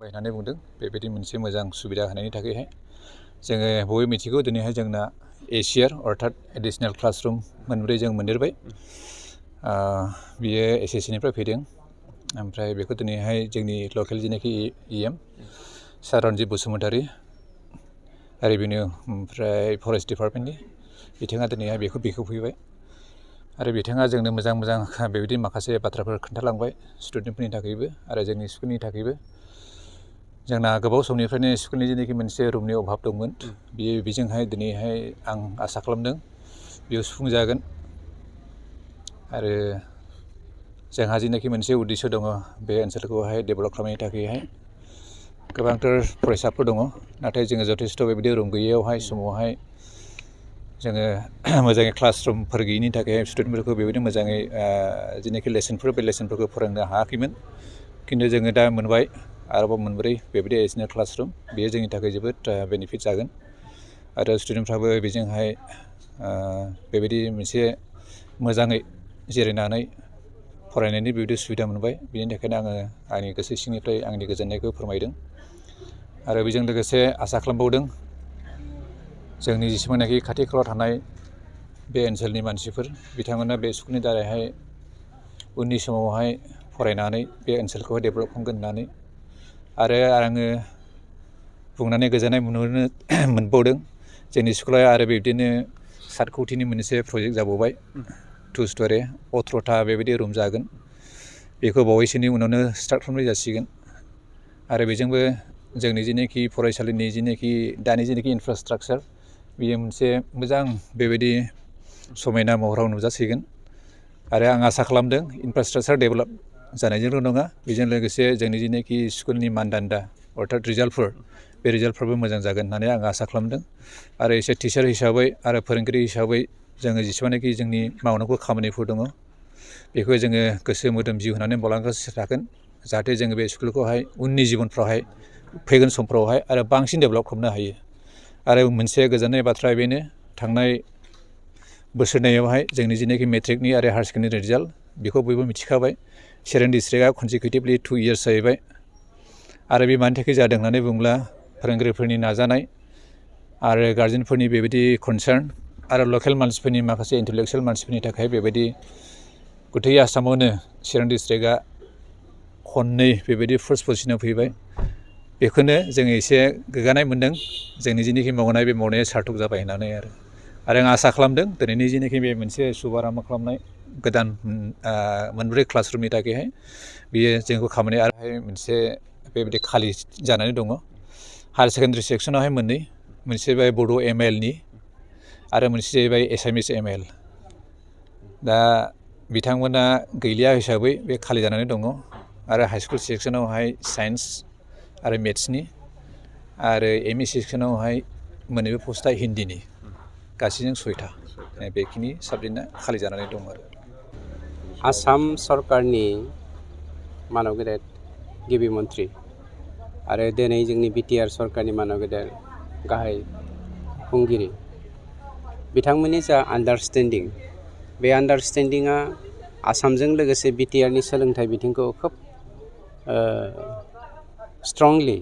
होबाय होननानै बुंदों बेबायदि मोनसे मोजां सुबिदा होनायनि थाखायहाय जोङो बयबो मिथिगौ दिनैहाय जोंना एसियार अर्थात एडिसनेल क्लासरुम मोनब्रै जों मोनदेरबाय बियो एसएससिनिफ्राय फैदों ओमफ्राय बेखौ दिनैहाय जोंनि लकेल जेनाखि इएम सार रन्जित बसुमतारी रेभिनिउ ओमफ्राय फरेस्ट डिपार्टमेन्टनि बिथाङा दिनैहाय बेखौ बेखेवफैबाय आरो बिथाङा जोंनो मोजां मोजां बेबायदि माखासे बाथ्राफोर खोन्थालांबाय स्टुडेन्टफोरनि थाखायबो आरो जोंनि स्कुलनि थाखायबो जोंना गोबाव समनिफ्रायनो स्कुलनि जेनाखि मोनसे रुमनि अभाब दंमोन बेजोंहाय दिनैहाय आं आसा खालामदों बेयो सुफुंजागोन आरो जोंहा जेनाखि मोनसे उद्देश्य दङ बे ओनसोलखौहाय डेभेलप खालामनायनि थाखायहाय गोबांथार फरायसाफोर दङ नाथाय जोङो जथेस्थ' बेबायदि रुम गैयैयावहाय समावहाय जोङो मोजाङै क्लासरुमफोर गैयिनि थाखाय स्टुडेन्टफोरखौ बेबायदि मोजाङै जेनाखि लेसनफोर बे लेसनफोरखौ फोरोंनो हायाखैमोन खिन्थु जोङो दा मोनबाय आरोबाव मोनब्रै बेबायदि एडिसनेल क्लासरुम बेयो जोंनि थाखाय जोबोद बेनिफिट जागोन आरो स्टुडेन्टफ्राबो बेजोंहाय बेबायदि मोनसे मोजाङै जिरायनानै फरायनायनि बेबायदि सुबिदा मोनबाय बेनि थाखायनो आङो आंनि गोसो सिंनिफ्राय आंनि गोजोननायखौ फोरमायदों आरो बेजों लोगोसे आसा खालामबावदों जोंनि जेसेबांनाखि खाथि खालायाव थानाय बे ओनसोलनि मानसिफोर बिथांमोना बे स्कुलनि दारैहाय उननि समावहाय फरायनानै बे ओनसोलखौहाय डेभेलप खालामगोन होननानै आरो आङो बुंनानै गोजोननाय मोनबावदों जोंनि स्कुला आरो बिब्दिनो 7 कौटिनि मोनसे प्रजेक्ट जाबावबाय 2 स्ट'रि 18था बेबायदि रुम जागोन बेखौ बावैसोनि उनावनो स्टार्ट खालामनाय जासिगोन आरो बेजोंबो जोंनि जेनाखि फरायसालिनि जेनाखि दानि जेनाखि इनफ्रास्ट्राकचार बेयो मोनसे मोजां बेबायदि समायना महराव नुजासिगोन आरो आं आसा खालामदों इनफ्रास्ट्राकचार डेभेलप जानायजोंल' नङा बेजों लोगोसे जोंनि जेनाखि स्कुलनि मानदान्दा अर्थात रिजाल्टफोर बे रिजाल्टफ्राबो मोजां जागोन होननानै आं आसा खालामदों आरो एसे टिचार हिसाबै आरो फोरोंगिरि हिसाबै जोङो जेसेबांनाखि जोंनि मावनांगौ खामानिफोर दङ बेखौ जोङो गोसो मोदोम जिउ होनानै मावलांगासिनो थागोन जाहाथे जोङो बे स्कुलखौहाय उननि जिबनफ्रावहाय फैगोन समफ्रावहाय आरो बांसिन डेभेलप खालामनो हायो आरो मोनसे गोजोननाय बाथ्रा बेनो थांनाय बोसोरनैयावहाय जोंनि जेनाखि मेट्रिकनि आरो हायार सेकेन्डारि रिजाल्ट बेखौ बयबो मिथिखाबाय चिरां डिस्ट्रिक्टआ कनसिकिउटिभलि 2 इयार्स जाहैबाय आरो बे मानि थाखाय जादों होननानै बुङोब्ला फोरोंगिरिफोरनि नाजानाय आरो गार्जेनफोरनि बेबायदि कनसार्न आरो लकेल मानसिफोरनि माखासे इन्टेलेक्सुयेल मानसिफोरनि थाखाय बेबायदि गुथै आसामावनो चिरां डिस्ट्रिक्टआ खननै बेबायदि फार्स्ट पजिशनाव फैबाय बेखौनो जोङो एसे गोग्गानाय मोन्दों जोंनि जेनाखि मावनाय बे मावनाया सार्थक जाबाय होननानै आरो आं आसा खालामदों दिनैनि जेनाखि बे मोनसे शुभारम्भ खालामनाय गोदान मोनब्रै क्लासरुमनि थाखायहाय बियो जोंखौ खामानि आरोहाय मोनसे बेबायदि खालि जानानै दङ हायार सेकेन्डारि सेक्सनावहाय मोनसे जाबाय बड' MIL आरो मोनसे जाहैबाय एसामिस MIL दा बिथांमोना गैलिया हिसाबै बे खालि जानानै दङ आरो हाइ स्कुल सेक्सनावहाय साइन्स आरो मेथ्सनि आरो ME सेक्सनावहाय मोननैबो पस्टआ हिन्दीनि गासैजों 6था बेखिनि साबजेक्टआ खालि जानानै दं आरो आसाम सरकारनि मानव गेदेर गिबि मन्थ्रि आरो दिनै जोंनि BTR सरकारनि मानव गेदेर गाहाय खुंगिरि बिथांमोननि जा आन्डारस्टेन्डिं बे आन्डारस्टेन्डिंआ आसामजों लोगोसे BTRनि सोलोंथाइ बिथिंखौ खोब स्ट्रंलि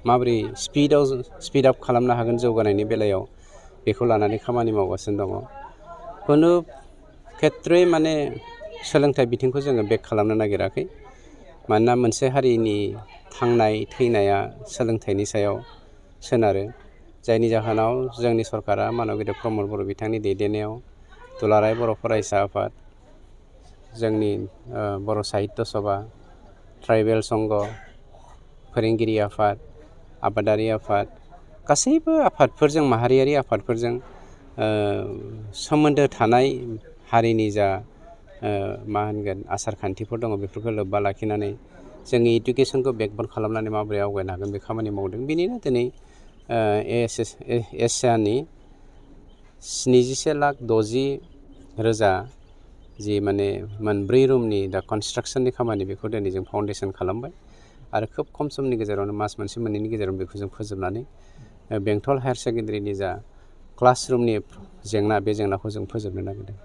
माबोरै स्पिड आप खालामनो हागोन जौगानायनि बेलायाव बेखौ लानानै खामानि मावगासिनो दङ खुनु खेत्र'यै माने सोलोंथाइ बिथिंखौ जोङो बेक खालामनो नागिराखै मानोना मोनसे हारिनि थांनाय थैनाया सोलोंथाइनि सायाव सोनारो जायनि जाहोनाव जोंनि सरकारा मानव गेदेर प्रमद बर' बिथांनि दैदेननायाव दुलाराय बर' फरायसा आफाद जोंनि बर' साहित्य सभा ट्राइबेल संघ फोरोंगिरि आफाद आबादारि आफाद गासैबो आफादफोरजों माहारियारि आफादफोरजों सोमोन्दो थानाय हारिनि जा मा होनगोन आसार खान्थिफोर दङ बेफोरखौ लोब्बा लाखिनानै जोंनि इडुकेसनखौ बेकबन खालामनानै माबोरै आवगायनो हागोन बे खामानि मावदों बेनिनो दिनै एसियानि 77,60,000 जि माने मोनब्रै रुमनि दा कनस्ट्राक्सननि खामानि बेखौ दिनै जों फाउन्डेसन खालामबाय आरो खोब खम समनि गेजेरावनो मास मोनसे मोननैनि गेजेराव बेखौ जों फोजोबनानै बेंटल हायार सेकेन्डारिनि जा क्लासरुमनि जेंना बे जेंनाखौ जों फोजोबनो नागिरदों।